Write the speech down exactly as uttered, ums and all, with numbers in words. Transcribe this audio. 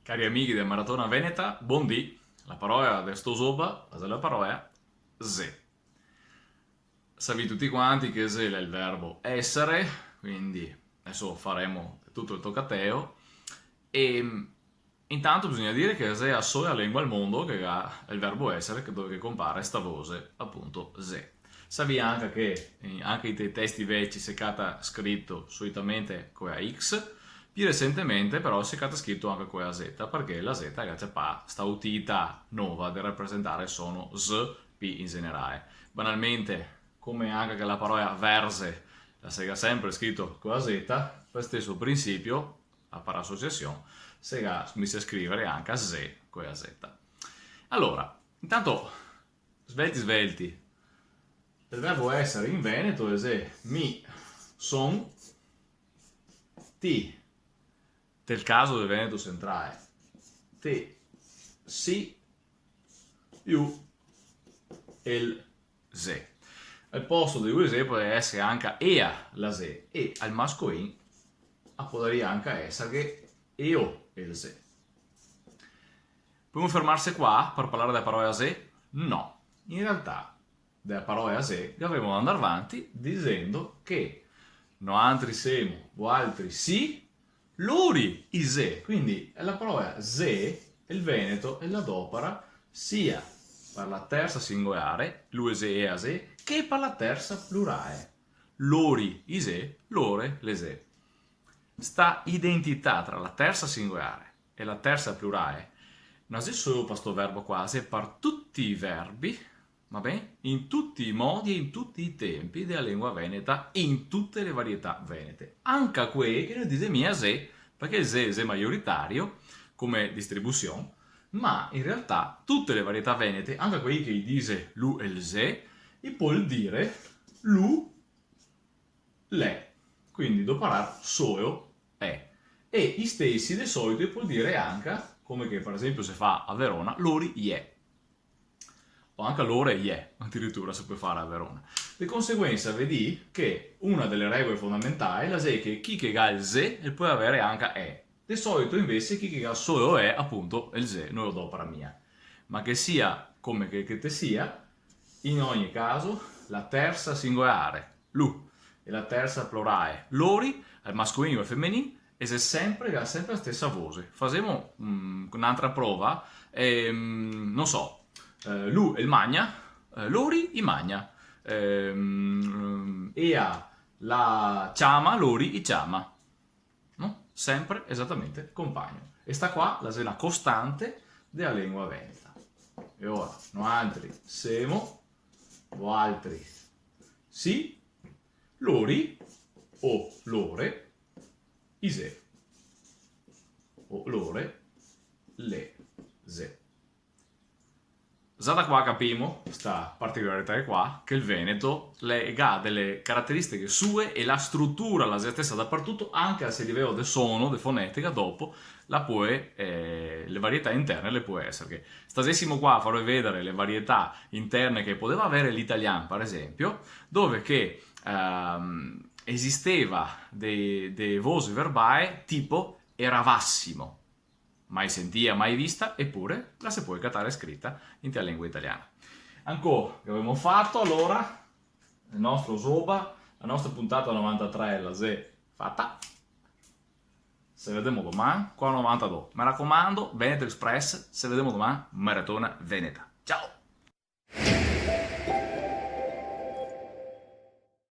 Cari amighi de Maratona Veneta, bondì. La parola de sto zoba, la xe la parola xe. Savì tuti quanti che xe l'è el verbo èsare, quindi deso faremo tuto el tocateo. E, mm, intanto bisogna dire che xe a sola lengua al mondo che ga el verbo èsare, che dove che conpare sta voxe, apunto, xe. Savì anca che, eh, anca inte i testi veci se cata scrito solitamente co la X, pi resentemente però se cata scrito anca co la Z, parché la Z ga ciapà sta utilità nova de rapresentare el sono Z pi in generale. Banalmente, come anca che la parola verze la se ga sempre scrito co la Z, par steso principio, a par asociasion, se ga, mi se scrivere anca ze co la Z. Alora, intanto, svelti svelti, el verbo èsare in veneto xe mi son, ti, tel caso del Veneto Centrale, te si, lu el xe. Al posto de lu el xe pol èsare anca ea la xe, e al mascoin a podaria anca èsare eo el xe. Podemo fermarse qua par parlar dela parola xe? No. In realtà, dela parola xe, gavaremo da andar vanti dixendo che noantri semo, voaltri si, lori i xe. Quindi la parola xe, el veneto el la dopara sia par la tersa singolare, lu el xe, ea la xe, che par la tersa plurale, lori i xe, lore le xe. Sta identità tra la tersa singolare e la tersa plurale no xe solo par sto verbo qua, xe par tuti i verbi, va ben? In tuti i modi e in tuti i tenpi dela lengua veneta, in tute le varietà venete. Anca quee che no i dixe mia xe, parché el xe, xe maioritario come distribusion, ma in realtà tute le varietà venete, anca quee che i dixe lu el xe, i pol dire lu l'è, quindi doparar solo è. E i stesi, de solito, i pol dire anca, come che par esenpio se fa a Verona, lori i è. O anca lore i è, adiritura se pol fare a Verona. De conseguensa, vedì che una dele regole fondamentali la xe che chi che ga el xe el pol avere anca è. De solito, invese, chi che ga solo è, apunto, el xe no lo dopara mia. Ma che sia come che, che te sia, in ogni caso, la tersa singolare, lu, e la tersa plurale, lori, al mascoin o al femenin, e xe sempre, ga sempre la stesa voxe. Fasemo, mm, n'antra prova, ehm, no so, eh, lu el magna, eh, lori i magna, ehm, ea la ciama, lori i ciama. No? Sempre esatamente conpagno. E sta qua la xe na costante dela lengua veneta. E ora, noantri semo, voaltri si, lori o lore i xe, o lore le xe. Za da qua capimo sta particolarità qua, che el veneto le ga dele carateristiche sue e la strutura la xe stesa dapartuto, anca se a livelo de sono, de fonetica, dopo la pol, eh, le varietà interne le pol esare. Che stasesimo qua a farve vedare le varietà interne che podeva avere l'italian, par esenpio, dove che, ehm, esisteva de, de voxe verbale tipo eravasimo. Mai sentìa, mai vista, epure la se pol catare scrita inte la lengua italiana. Ancò, che gavemo fato, alora? El nostro zoba, la nostra puntata novantatré la xe fata. Se vedemo doman, qua novantadó. Me racomando, Veneto Express, se vedemo doman, Maratona Veneta. Ciao!